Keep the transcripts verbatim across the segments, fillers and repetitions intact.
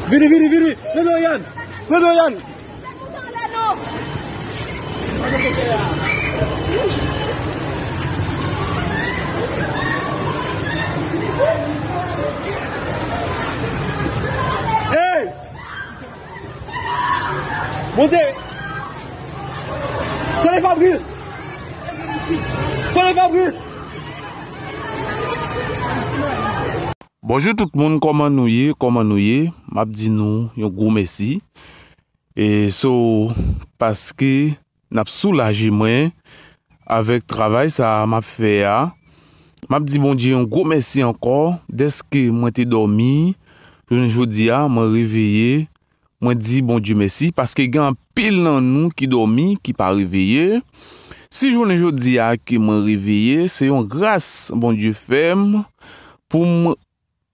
Vini, vini, vini. Pran do Yann. Pran do Yann. Hey! Monte! Tande Fabrice! Tande Fabrice! Bonjou tout moun, kòman nou ye? Kòman nou ye? M ap di nou yon gwo mèsi. E so, paske n ap soulaje mwen avèk travay sa a m ap fè a. M ap di Bondye yon gwo mèsi ankò dèske mwen te dòmi. Jounen jodi a, mwen reveye. Mwen di Bondye mèsi paske gen anpil nan nou ki dòmi, ki pa reveye. Si jounen jodi a ke mwen reveye, se yon gras Bondye fè m pou m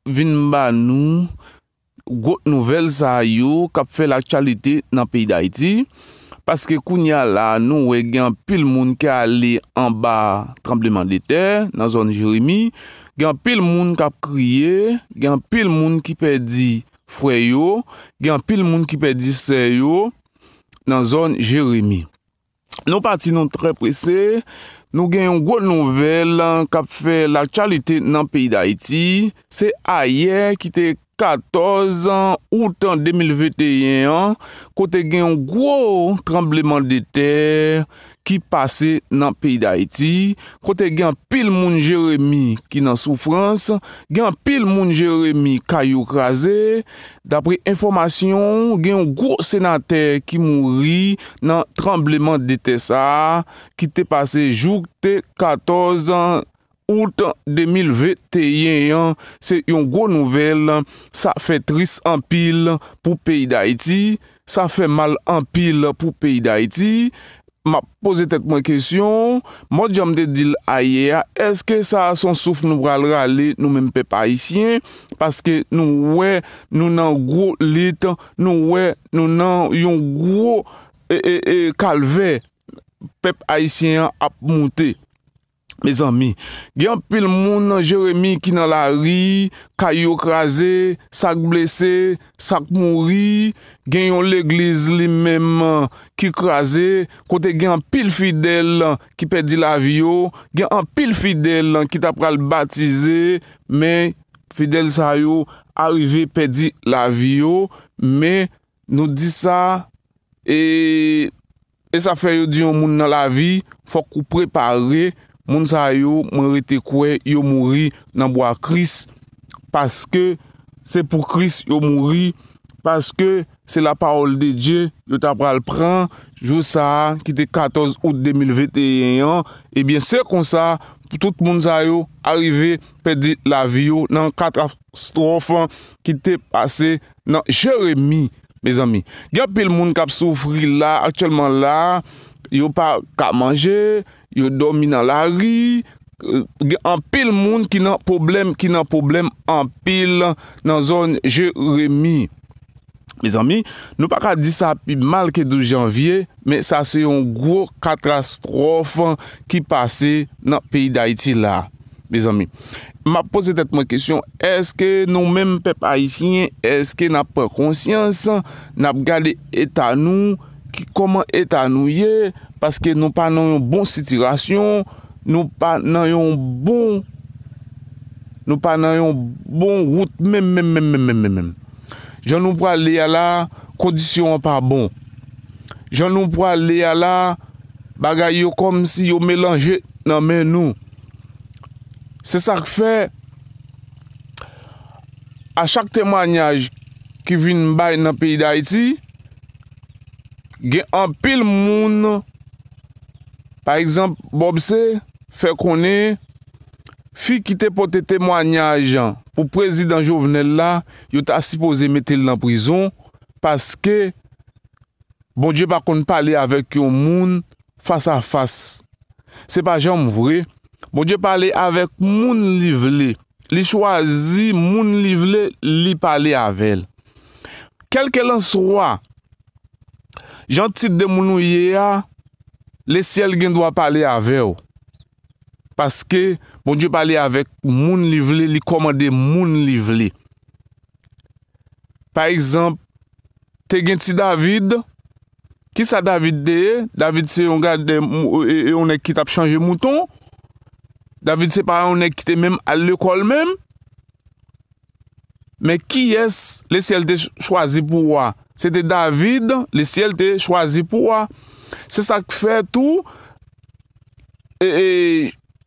vin ba nou gwo nouvèl sa yo k ap fè laktyalite nan peyi Dayiti. Paske kounye a la, nou wè gen anpil moun ki ale anba tranblemanntè nan zòn Jeremi. Gen anpil moun k ap kriye, gen anpil moun ki pèdi frè yo, gen anpil moun ki pèdi sè yo nan zòn Jeremi. Nou pati, nou trè prese. Nou gen yon gwo nouvèl k ap fè laktyalite nan peyi Dayiti. Se ayè ki te katòz out de mil venteyen an, kote gen yon gwo tranblemanntè ki pase nan peyi Dayiti, kote gen anpil moun Jeremi ki nan soufrans, gen anpil moun Jeremi kay yo kraze. Dapre enfòmasyon, gen yon gwo senatè ki mouri nan tranblemanntè sa a ki te pase jou te katòz out de mil venteyen an. Se yon gwo nouvèl. Sa fè tris anpil pou peyi Dayiti. Sa fè mal anpil pou peyi Dayiti. M ap poze tèt mwen kesyon, mòd jan m te di l ayè a, èske sa a se yon souf nou pral rale, nou menm pèp ayisyen? Paske nou wè nou nan gwo lit, nou wè nou nan yon gwo, e, e, e, kalvè pèp ayisyen an ap moute. Mezanmi, gen anpil moun nan Jeremi ki nan lari, kay yo kraze, sa k blese, sa k mouri. Gen yon legliz li menm ki kraze, kote gen anpil fidèl ki pèdi lavi yo, gen anpil fidèl ki ta pral batize, men fidèl sa yo arive pèdi lavi yo. Men nou di sa, e, e sa fè yo di yon moun nan lavi, fòk ou prepare. Moun sa yo, mwen rete kwè yo mouri nan bwa Kris, paske se pou Kris yo mouri, paske se la parole de Dieu yo ta pral pran jou sa a ki te katòz out de mil venteyen an. Ebyen, se konsa pou tout moun sa yo arive pèdi lavi yo nan katastwòf ki te pase nan Jeremi. Mezanmi, gen anpil moun k ap soufri la, aktyèlman la, yo pa ka manje, yo dòmi nan lari. Gen anpil moun ki nan pwoblèm, ki nan pwoblèm anpil nan zòn Jeremi. Mezanmi, nou pa ka di sa pi mal ke douz janvye, men sa se yon gwo katastwòf ki pase nan peyi Dayiti la. Mezanmi, m ap poze tèt mwen kesyon, èske nou menm pèp ayisyen, èske n ap pran konsyans, n ap gade eta nou, ki, kòman eta nou ye, paske nou pa nan yon bon sitiyasyon, nou pa nan yon bon, nou pa nan yon bon wout menm, menm, menm, menm, menm, menm, menm. Jan nou prale a la, kondisyon an pa bon. Jan nou prale a la, bagay yo kòmsi yo melanje nan men nou. Se sa k fè, a chak temwayaj ki vin bay nan peyi Dayiti, gen anpil moun, pa egzanp, Bobse fè konnen fi ki te pote temwayaj pou prezidan Jovenel la, yo ta sipoze mete l nan prizon, paske Bondye pa konn pale avèk yon moun fas a fas. Se pa janm vre. Bondye pale avèk moun li vle. Li chwazi moun li vle, li pale avè l. Kèlkelanswa jan tit de moun ou ye a, lesyèl gen dwa pale avè w. Paske Bondye pale avèk moun li vle, li kòmande moun li vle. Pa egzanp, te gen ti David. Kisa David te ye? David se yon gadè, e, e, yon nèg ki t ap chanje mouton. David se pa yon nèg ki te menm al lekòl menm. Men kiyès Lesyèl te ch-, chwazi pou wa? Se te David, Lesyèl te chwazi pou wa. Se sa k fè tou, e, e,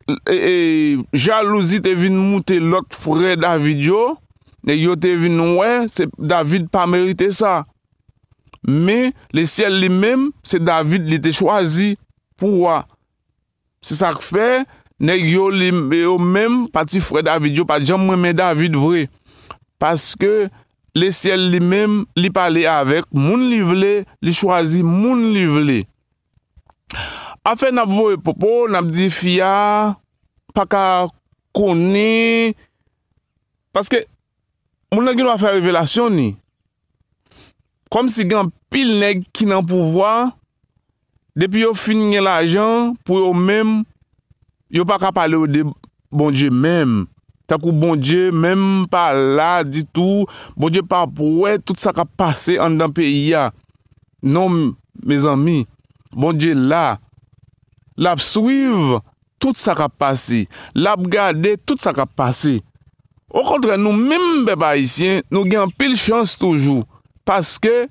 e, e, jalouzi te vin moute lòt frè David yo. Nèg yo te vin wè, se David pa merite sa. Men, Lesyèl li menm, se David li te chwazi pou wa. Se sa k fè, nèg yo, li, yo menm, pati frè David yo, pa t janm renmen David vre. Paske Lesyèl li menm, li pale avèk moun li vle, li chwazi moun li vle. Afè n ap voye popo, n ap di fi a pa ka konnen, paske moun nan gen dwa fè revelasyon ni. Kòmsi gen anpil nèg ki nan pouvwa, depi yo fin gen lajan, pou yo menm, yo pa ka pale yo de Bondye menm. Tankou Bondye menm pa la ditou, Bondye p ap wè tout sa k ap pase anndan peyi a. Non, mezanmi, Bondye la. L ap swiv tout sa k ap pase. L ap gade tout sa k ap pase. Okontrè, nou menm pèp ayisyen, nou gen anpil chans toujou. Paske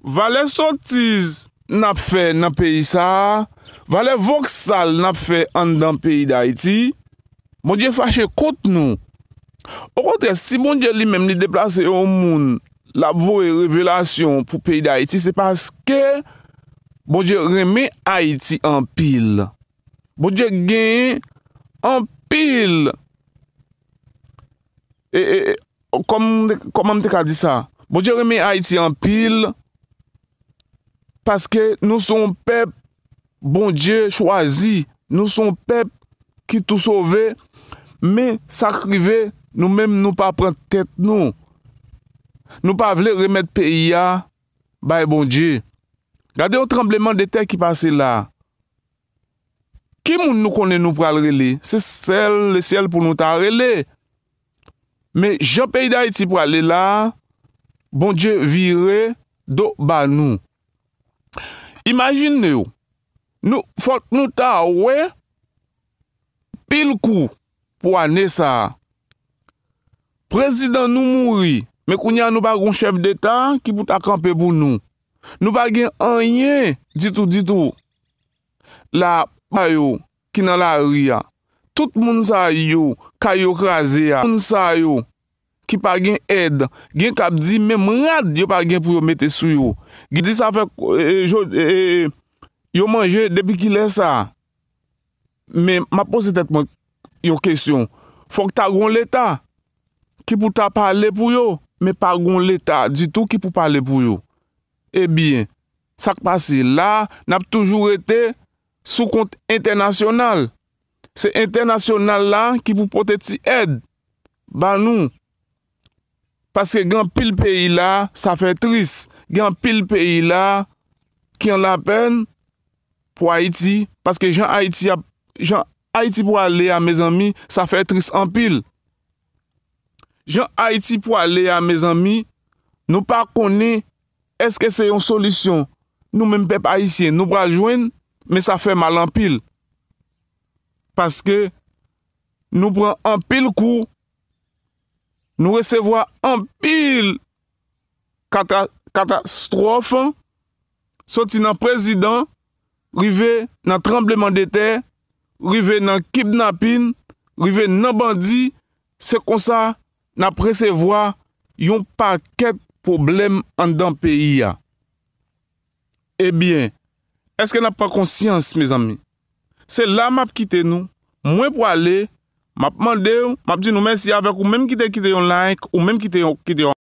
valè sotiz n ap fè nan peyi sa a, valè voksal n ap fè anndan peyi Dayiti, Bondye fache kont nou. Okontrè, si Bondye li menm li deplase yon moun, l ap voye revelasyon pou peyi Dayiti, se paske Bondye renmen Ayiti anpil. Bondye gen anpil, e, e, e, kòm, kòman m te ka di sa? Bondye renmen Ayiti anpil, paske nou se yon pèp Bondye chwazi, nou se yon pèp ki tou sove, men sa k rive, nou menm nou pa pran tèt nou. Nou pa vle remèt peyi a bay Bondye. Gade yon tranblemanntè ki pase la. Ki moun nou konnen nou pral rele? Se sèl Lesyèl pou nou ta rele. Men jan peyi Dayiti prale la, Bondye vire do ba nou. Imajine w, nou, fòk nou ta wè pil kou pou ane sa a. Prezidan nou mouri, men kounye a nou pa gen yon chèf deta ki pou ta kanpe pou nou. Nou pa gen anyen ditou, ditou. La, pa yo ki nan lari a. Tout moun sa yo, kay yo kraze a. Moun sa yo ki pa gen èd, gen k ap di menm rad yo pa gen pou yo mete sou yo. Gen di sa fè, e, e, jo-, e, e, yo manje depi kilè sa? Men m ap poze tèt mwen yon kesyon. Fòk ta gon Leta ki pou ta pale pou yo, men pa gon Leta ditou ki pou pale pou yo. Ebyen, sa k pase la, n ap toujou rete sou kont entènasyonal. Se entènasyonal la ki pou pote ti èd ba nou. Paske gen anpil peyi la, sa fè tris. Gen anpil peyi la ki an lapèn pou Ayiti, paske jan Ayiti ap, jan Ayiti pwale a, mezanmi, sa fè tris anpil. Jan Ayiti pwale a, mezanmi, nou pa konnen èske se yon solisyon nou menm pèp ayisyen nou pral jwenn, men sa fè mal anpil. Paske nou pran anpil kou, nou resevwa anpil kata-, katastwòf, soti nan prezidan, rive nan tranblemanntè, rive nan kidnapin, rive nan bandi, se konsa n ap resevwa yon pakèt pwoblèm anndan peyi a. Ebyen, èske n ap pran konsyans, mezanmi? Se la m ap kite nou. Mwen pwale, m ap mande w, m ap di nou mèsi avèk ou menm ki te kite yon like, ou menm ki te yon, kite yon